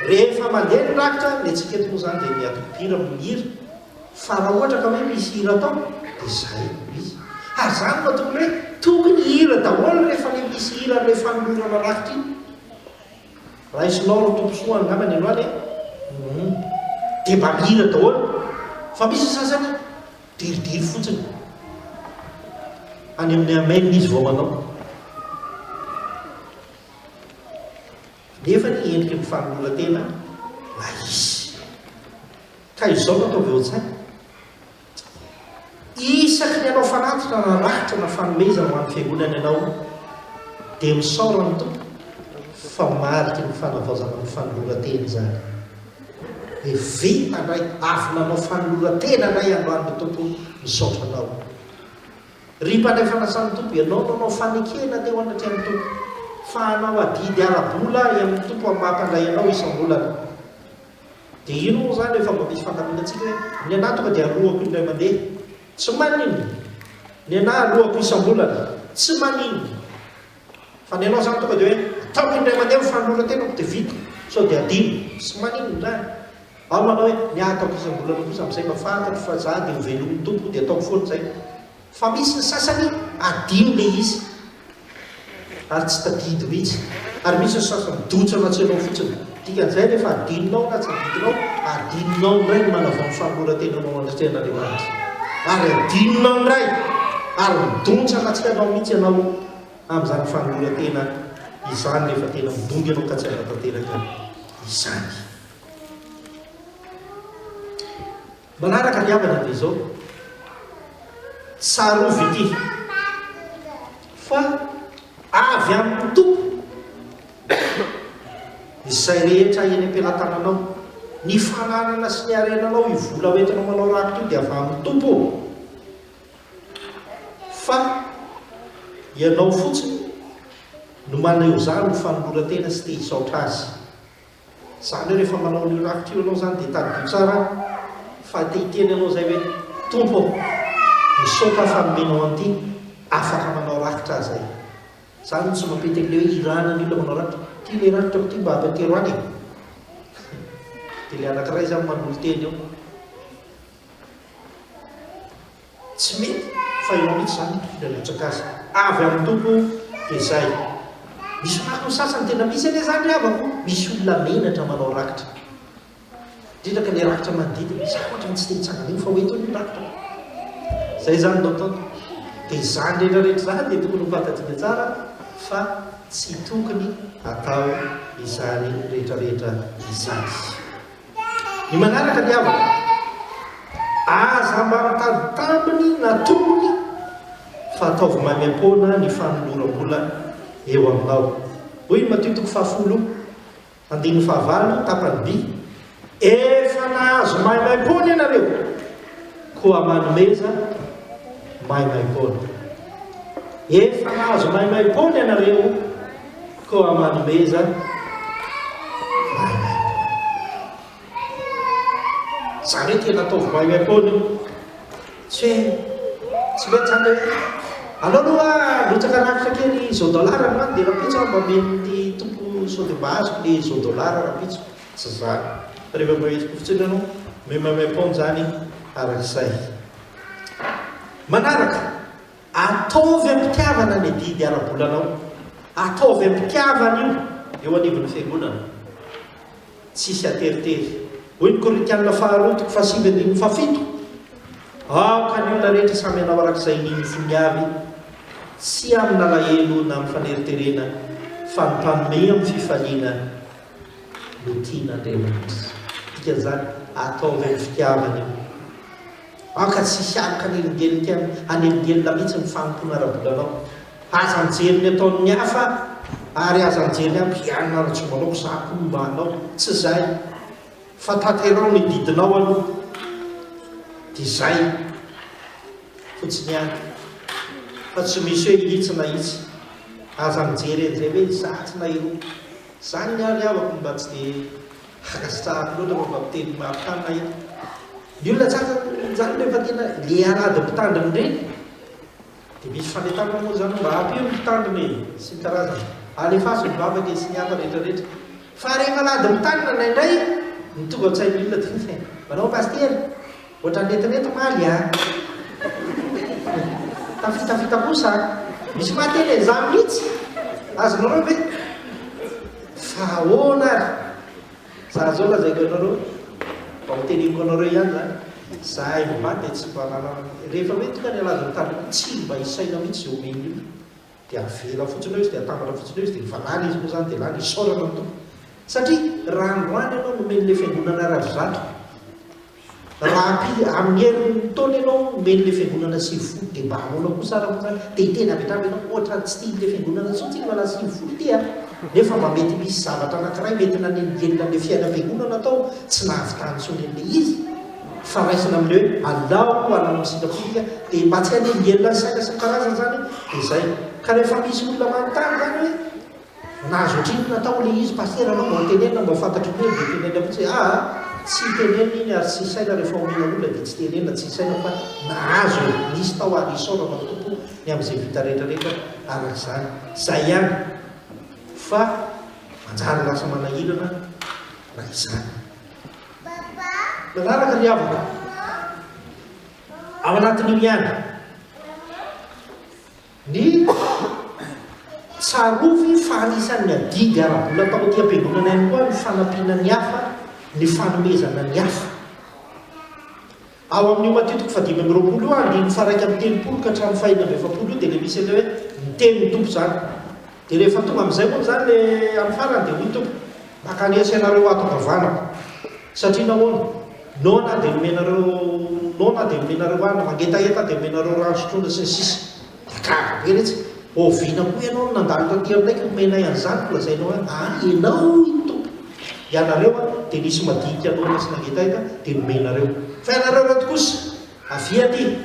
rehefa mandeha ny rakitra, ny antsika eto moa zany dia ny antoko-mpihira no mihira, Fa raha ohatra ka hoe misy hira atao dia zay no izy. Ary zany no tokony hoe tokony hihira daholo rehefa le misy hira an'ilay fanolorana rakitra iny. Raisinao ry Tompo soa angamba ny androany e. Hum. Dia mba mihira daholo. Fa misy ny sasany diridiry fotsiny. Any amin'ny amen izy vao manao. Nefa ny endriky ny fanoloran-tena lay izy. Ka izao no ataovy ao an-tsaina, Isaky ny hanao fanatitra na rakitra na fanomezana ho an'ny Fiangonana ianao, dia misaora ny Tompo fa mariky ny fanavaozana ny fanoloran-tena izany. Hoe vita indray, avy nanao fanoloran-tena indray androany ny Tompo, misaotra Anao. Ry mpandray fanasan'ny Tompo, ianao no nanao fanekena teo anatrehan'ny Tompo, fa hanao adidy ara-bola amin'ny Tompo amin'ny maha-mpandray anao isam-bolana. Dia ino moa izany efa mba misy fandaminantsika hoe ny anah tonga dia aloako indray mandeha, tsy maninona, ny anah aloako isam-bolana, tsy maninona. Fa ny anao izany tonga dia hoe ataoko indray mandeha ny fanoloran-tenako dia vita, sao dia adino, tsy maninona izany. Ao manao hoe ny ahy ataoko isam-bolana kosa amin'izay mba fantatro fa za dia ho velomin'ny Tompo dia ataoko foana izay. Fa misy ny sasany adino le izy ary tsy tadidy mihitsy. Ary misy ny sasany dotsana tsy anao fotsiny. Dikan'izay rehefa adinonao na tsy adidinao, adinonao indray ny manavao ny fanoloran-tenanao anatrehan'Andriamanitra. Ary adinonao indray ary midontsana tsy anao mihitsy ianao amin'izany fanoloran-tena izany rehefa tena midongy ianao ka tsy hanatanteraka izany. Manaraka ry havana dia izao, tsarovy ity fa avy amin'ny Tompo izay rehetra eny am-pelatananao, ny fananana sy ny harenanao, io vola hoentinao manao rakitra io dia avy amin'ny Tompo fa ianao fotsiny no maneho izany ho fanoloran-tena sy te hisaotra Azy. Izany hoe rehefa manao an'io rakitra io ianao izany dia tadidio tsara fa te hiteny ianao izay hoe, Tompo ô, misaotra aho fa nomenao an'ity, afaka manao rakitra aho izay. Izany no tsy mampety an'ilay hoe irahana ny olona manao rakitra. Ity ilay rakitrako ity mba ampatero any e. Dia ilay anankiray izany manolo-tena eo. Tsy mety fa ianao mihitsy izany no tokony hanrotsaka azy. Avy amin'ny Tompo dia izay. Misy marina sasany tena misy anie izany ry havako, misy olona menatra manao rakitra. Indrindra ka ilay rakitra manodidina, izaho ohatran'ny tsy te hitsangana eo fa ho eto anie ny rakitrako. Izay izany no ataoko. Dia izany rehetra rehetra izany dia tokony ho fantatsika tsara fa tsy tokony hatao izany rehetra rehetra izany. Ny manaraka ry havana, aza mba mitady tambiny na tombony fa ataovy maimaimpoana ny fanoloram-bola eo aminao. Hoy ny Matio toko fahafolo andininy fahavalo tapany by, Efa nahazo maimaimpoana ianareo, koa manomeza maimaimpoana. Efa nahazo maimaimpoana ianareo, Koa manomeza maimaimpoana. Izany hoe tena ataovy maimaimpoana io. Tsy hoe tsy mety izany hoe aleo aloha rotsaka rakitra kely izao dollar androany dia rahampitso aho mba omen'ny tompo sao dia mba azoko ilay izao dollar rahampitso. Tsy izany. Fa rehefa mba hetsiko fotsiny ianao, omeo maimaimpoana izany arak'izay. Manaraka. Ataovy am-pitiavana ny adidy ara-bolanao. Ataovy am-pitiavana io eo anivon'ny fiangonana. Tsisy ateritery. Hoy ny Korintianina faharoa toko fahasivy andininy fahafito, Aoka ny olona rehetra samy hanao araka izay inian'ny fony avy, tsy amin'alahelo na amin'ny faneriterena, fa ny mpanome amin'ny fifaliana no tian'Andriamanitra. Dikan'izany, ataovy amin'ny fitiavana io. Aoka tsy hisy aloka hanelingelika hanelingelina mihitsy ny fanompoana ara-bolanao. Aza mijery ny ataon'ny hafa ary aza mijery ny hafa, ianona raha tsy manao ko za koa mba hanao. Tsy izay. Fa tanteraho ny didinao aloha. Dia izay fotsiny ihany. Fa tsy misy hoe itsy na itsy. Aza mijery an'izay hoe izatsy na iroa. Izany ny ahy ry havako mba tsy dia ankasitrahako loatra fa mba miteny marin-tanana eto. Ny olona tsara izany rehefa tena le alahady mpitandrina ireny dia misy fanentanana moa izany mba ampio ny mpitandrina e sy ny karazany. Alefaso ny vavaka e sy ny hafa rehetra rehetra. Fa rehefa alahady mitandrina indraindray ny tonga ao-tsain'ny olona dia hoe manao pasitera ohatran'ny nentinety omaly a! Tafitafita kosa a! Misy mahateny an'izany mihitsy! Azonareo ve? Fa ahoana ary? Za zao lazaiko anareo, mba ho teneniko anareo ihany zany, zahay mivady dia tsy mba nanana, rehefa hoe tonga ny alahady mitandrina, tsy mba isaina mihitsy izay omen'ny olona, dia avela fotsiny eo izy, dia atambatra fotsiny eo izy, dia efa lany izy moa zany dia lany, isaorana ny Tompo. Satria raha androany ianao nomen'ilay fiangonana rarivato, Raha ampy amin'ny herin'ny taona ianao omen'ilay fiangonana 90 dia mba ahoana kosa ary moa izany? Dia hiteny avy hatrany ianao, ohatran'ny tsy tian'ilay fiangonana intsony ity mba 90 ity a! Nefa mba mety misy zavatra anankiray mety nanelingelina an'ilay fiainam-piangonana tao tsy nahavitany intsony an'ilay izy fa raisina amin'ilay hoe alao hanao ny sitrapontsika dia mba tsy hanelingelina ny saina sy ny karazany izany dia izay. Ka rehefa misy olona manontany izany hoe Nahazo ohatrinona tao ilay izy pasitera anao mba ho tenenina mba ho fantatry ny olona dia tenenina fotsiny hoe aa tsy tenenina iny ary tsy isaina rehefa omena olona dia tsy tenenina tsy isaina fa nahazo e nisy tao ary isaorana ny Tompo ny amin'izay vita rehetra rehetra araka izany izay ihany fa manjary lasa manahirana raha izany manaraka ry havako ao anatin'io ihany Ny Tsarovy fa anisan'ny adidy ara-bola atao aty am-piangonana ihany koa ny fanampiana ny hafa, ny fanomezana ny hafa. Ao amin'io Matio toko fahadimy amby roapolo io, andininy faha-31 ka hatramin'ny faha-46 io dia ilay misy an'ilay hoe niteny ny Tompo izany. Dia rehefa tonga amin'izay moa izany ilay amin'ny farany dia hoy ny Tompo, Mankanesa ianareo ato ankavanako. Satria nahoana? Noana dia nomenareo noana dia nomenareo hanina, mangetaheta dia nomenareo rano sotroina sy ny sisa. Dia gaga be retsy. Oviana koa ianao no nandalo taty aminay ka nomenay an'izany no lazainao hoe ah ianao hoy ny Tompo. Ianareo an, dia nisy madinika noana sy nangetaheta dia nomenareo. Fa ianareo ireto kosa, avia aty.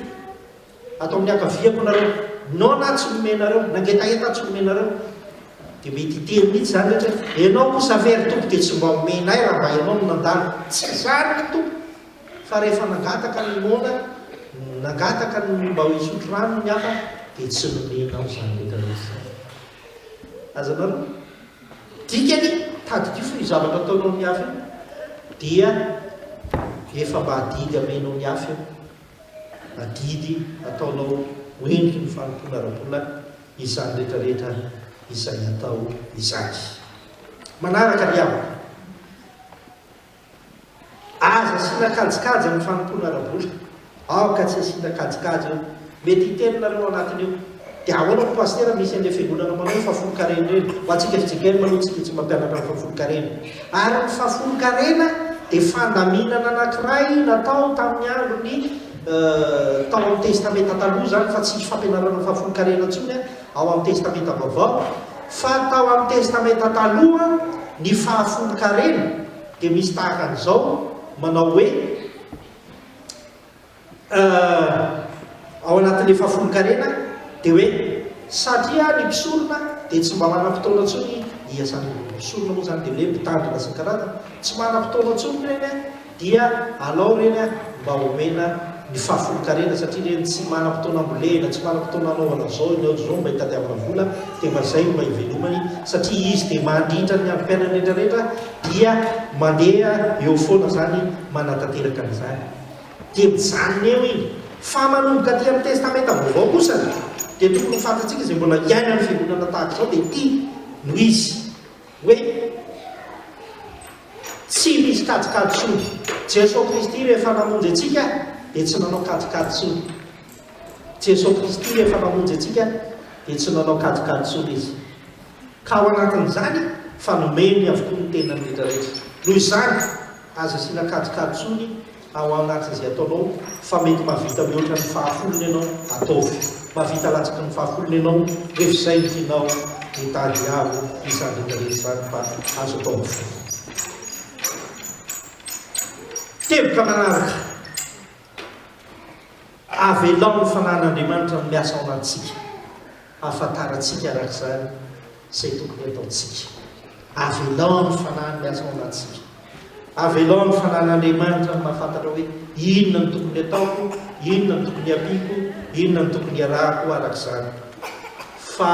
Ato amin'ny ankaviako nareo. Noana aho tsy nomenareo, nangetaheta aho tsy nomenareo. Dia mety hiteny mihitsy izany rehetra hoe, Ianao kosa ve ry Tompo dia tsy mba omenay raha mba Ianao no nandalo? Tsy izany ry Tompo! Fa rehefa nangataka ny noana, nangataka ny mba hisotro rano ny hafa, dia tsy nomenao izany rehetra rehetra izany. Azonareo? Dikany, tadidio fa io zavatra ataonao amin'ny hafa io dia efa mba adidy amenao ny hafa io. Adidy ataonao ho endriky ny fanompoana ara-bola izany rehetra rehetra izay atao izany. Manaraka ry havana. Aza asiana kajikajy amin'ny fanompoana ara-bola. Aoka tsy asiana kajikajy eo. Mety hiteny nareo ao anatin'io. Dia ahoana moa Pasitera misy an'ilay fiangonana manao hoe fahafolonkarena ireny? Ho antsika fjkm aloha tsika tsy mampianatra ny fahafolonkarena. Ary ny fahafolonkarena dia fandaminana anankiray natao tamin'ny andron'ny tao amin'ny Testamenta Taloha izany fa tsisy fampianarana fahafolonkarena intsony ao amin'ny Testamenta Vaovao. Fa tao amin'ny Testamenta Taloha ny fahafolonkarena dia misy tahaka an'izao manao hoe ao anatin'ilay fahafolonkarena dia hoe satria ny mpisorona dia tsy mba manam-potoana intsony hiasany, mpisorona moa izany dia hoe mpitandrina sy ny karazany, tsy manam-potoana intsony ireny dia alao ireny mba omena ny fahafolonkarena satria ireny tsy manam-potoana ambolena, tsy manam-potoana anaovana an'izao, ny ohatr'izao mba hitadiavana vola dia mba izay no mba ivelomany satria izy dia mandritra ny androm-piainany rehetra rehetra dia mandeha eo foana izany manatanteraka an'izany. Dia mijanona eo iny. Fa manomboka aty amin'ny Testamenta Vaovao kosa dia tokony ho fantatsika izay mbola iainan'ny fiangonana tahaka izao dia ity no izy hoe tsy misy kajikajy intsony. Jesoa Kristy rehefa namonjy antsika dia tsy nanao kajikajy intsony. Jesoa Kristy rehefa namonjy antsika dia tsy nanao kajikajy intsony Izy. Ka ao anatin'izany fa nomeny avokoa ny tenany rehetra rehetra. Noho izany, aza asiana kajikajy intsony ao anatin'izay ataonao fa mety mahavita mihoatra ny fahafolony ianao, ataovy. Mahavita latsaky ny fahafolony ianao, rehefa izay no tianao dia tadiavo izany rehetra rehetra izany fa azo atao avokoa. Teboka manaraka. Avelao ny Fanahin'Andriamanitra no miasa ao anatintsika, hahafantarantsika araka izany izay tokony hataontsika. Avelao ny Fanahiny miasa ao anatintsika. Avelao ny Fanahin'Andriamanitra no mahafantatra hoe inona no tokony hataoko, inona no tokony hampiako, inona no tokony hiarahako araka izany. Fa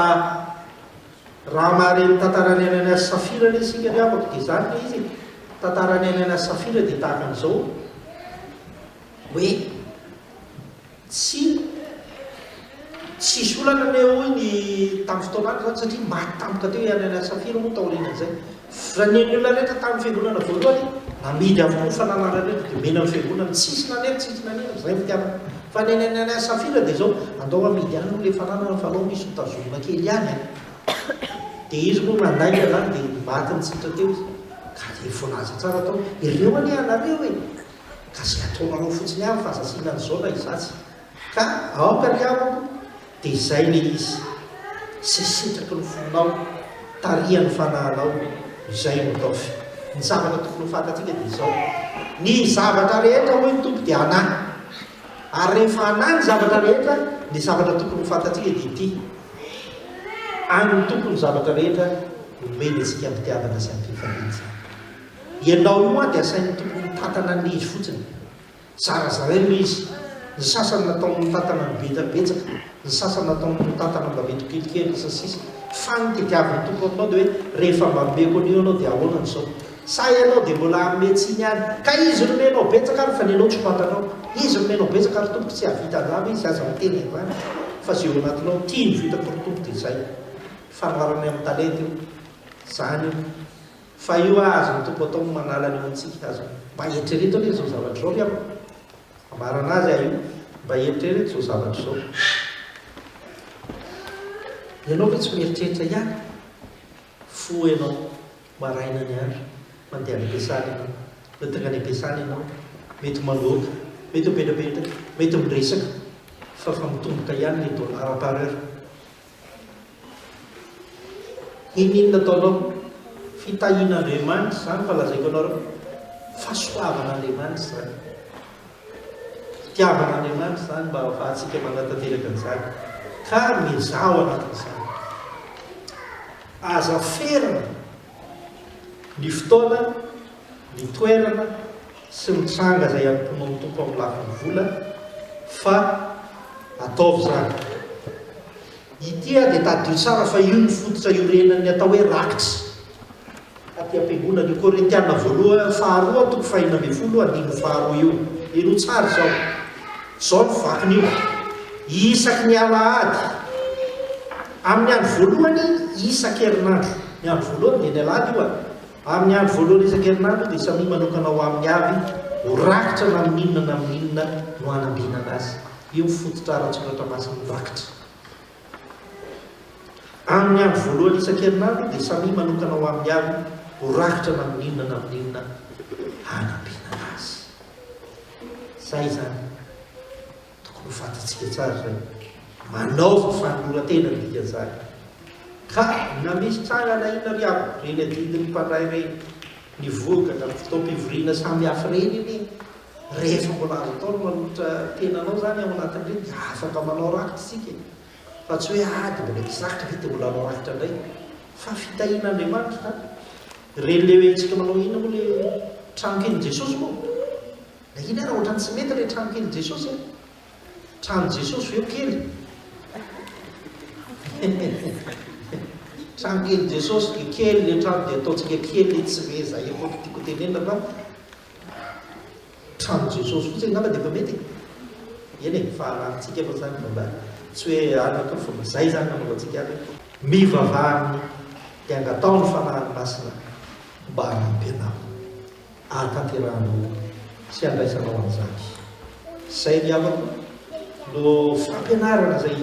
raha mahare ny tantaran'i Ananiasy sy Safira anie isika ry havako dia izany ilay izy e. Tantaran'i Ananiasy sy Safira dia tahaka an'izao. Hoe tsy tsisy olana anie hoy ny tamin'ny fotoan'andro izany satria maty tampoka teo i Ananias Safira moa taorianan'izay. Fa ny an'ny olona rehetra tamin'ny fiangonana voalohany namidy avokoa ny fananana rehetra dia omena ny fiangonana, tsisy nanery tsisy nanina, izay ny fitiavana. Fa ny an'i Ananias Safira dia izao, andao amidy ihany aloha ilay fananana fa alao misy ho tazomina kely ihany an! Dia izy moa nandainga izany dia maty nitsitra teo izy. Ka dia voalaza tsara tao, ireo anie anareo e! Ka izay ataonareo fotsiny ihany fa aza asiana an'izao na izatsy. Ka aoka ry havako dia izay ilay izy. Izay sitraky ny fonao, tarihan'ny fanahinao, izay no ataovy. Ny zavatra tokony ho fantatsika dia izao, ny zavatra rehetra hoy ny Tompo dia anà. Ary rehefa anà ny zavatra rehetra, ny zavatra tokony ho fantatsika dia ity, an'ny Tompo ny zavatra rehetra, omeny antsika am-pitiavana sy am-pifaliana izany. Ianao io an dia asain'ny Tompo mitantana an'ilay izy fotsiny. Zarazarainy ilay izy. Ny sasany nataony mitantana ny betsabetsaka, ny sasany nataony mitantana mba mety ho kelikely, sy ny sisa Fa ny tediavin'ny Tompo aminao dia hoe rehefa mba nomeko an'io ianao dia ahoana no izao? Sa ianao dia mbola hanome tsiny ihany? Ka izy nomenao betsaka ary fa ny anao tsy fantanao. Izy nomenao betsaka ary Tompoko tsy hahavita an'izany izy, aza miteny an'izany fa izay eo anatinao, ity no vitako ry Tompo dia izay. Fanoharana amin'ny talenta io. Izany io. Fa io ah azon'ny Tompo atao ny manala ny eo amintsika aza. Mba eritrereto anie izao zavatra izao ry havana. Amarana azy aho io. Mba eritrereto izao zavatra izao. Ianao ve tsy mieritreritra ihany? Foha ianao, maraina ny andro, mandeha any am-piasana ianao. Rehefa tonga any am-piasana ianao, mety manoaka, mety mipetrapetraka, mety miresaka, fa fa mitomboka ihany ny dollar par heure. N'inon'inona ataonao, fitahian'Andriamanitra izany fa lazaiko anareo, fahasoavan'Andriamanitra izany. Fitiavan'Andriamanitra izany mba ahafahantsika manatanteraka an'izany. Ka miezaha ao anatin'izany. Aza ferana ny fotoana, ny toerana sy ny tranga izay hanompoanao ny Tompo amin'ny lafiny vola fa ataovy izany. Ity dia tadidio tsara fa io no fototra iorenan'ny atao hoe rakitra. Aty am-piangonana io Korintiana voalohany faharoa toko fahenina ambinifolo andininy faharoa io. Henoy tsara izao. Izao no vakin'io, Isaky ny alahady, amin'ny andro voalohany isan-kerinandro. Ny andro voalohany dia ny alahady io an. Amin'ny andro voalohany isan-kerinandro dia samia manokana ho aminy avy ho rakitra na amin'inona na amin'inona no hanambinana azy. Io ny fototra ara-tsoratra masin'ny rakitra. Amin'ny andro voalohany isan-kerinandro dia samia manokana ho aminy avy ho rakitra na amin'inona na amin'inona hanambinana azy. Izay izany. Tokony ho fantatsika tsara izay. Manaova fanoloran-tena ny dikan'izany. Ka na misy tranga na inona ry havana, ireny adidin'ny mpandray ireny, ny vokatra, ny fotoam-pivoriana samihafa ireny anie, rehefa mbola azo atao ny manolotra tenanao izany ao anatin'ireny dia afaka manao rakitra isika e. Fa tsy hoe ah dia mbola hisy rakitra ve dia mbola hanao rakitra indray. Fa fitahian'Andriamanitra izany. Ireny le hoe tsika manao inona moa le trano kelin'i Jesosy moa? Na iny ara ohatran'ny tsy mety le trano kelin'i Jesosy e. Trano Jesosy ve ho kely? Trano kelin'i Jesosy dia kely le trano dia ataontsika kely le tsy ve zay akory tiako tenenina fa Trano Jesosy fotsiny angamba dia efa mety e! Eny e, fahalantsika aloha izany fa mba tsy hoe any akory fa mba izay izany nanaovantsika azy hoe mivavaha aminy dia angataho ny Fanahiny Masina mba hanampy anao ahatanterahanao sy handraisanao an'izany. Izay ry havako no fampianarana izay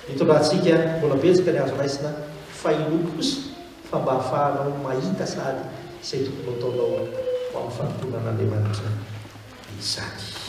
Itondrantsika mbola betsaka ny azo raisina fa inoako kosa fa mba ahafahanao mahita sahady izay tokony ho ataonao ho amin'ny fanompoana an'Andriamanitra izany.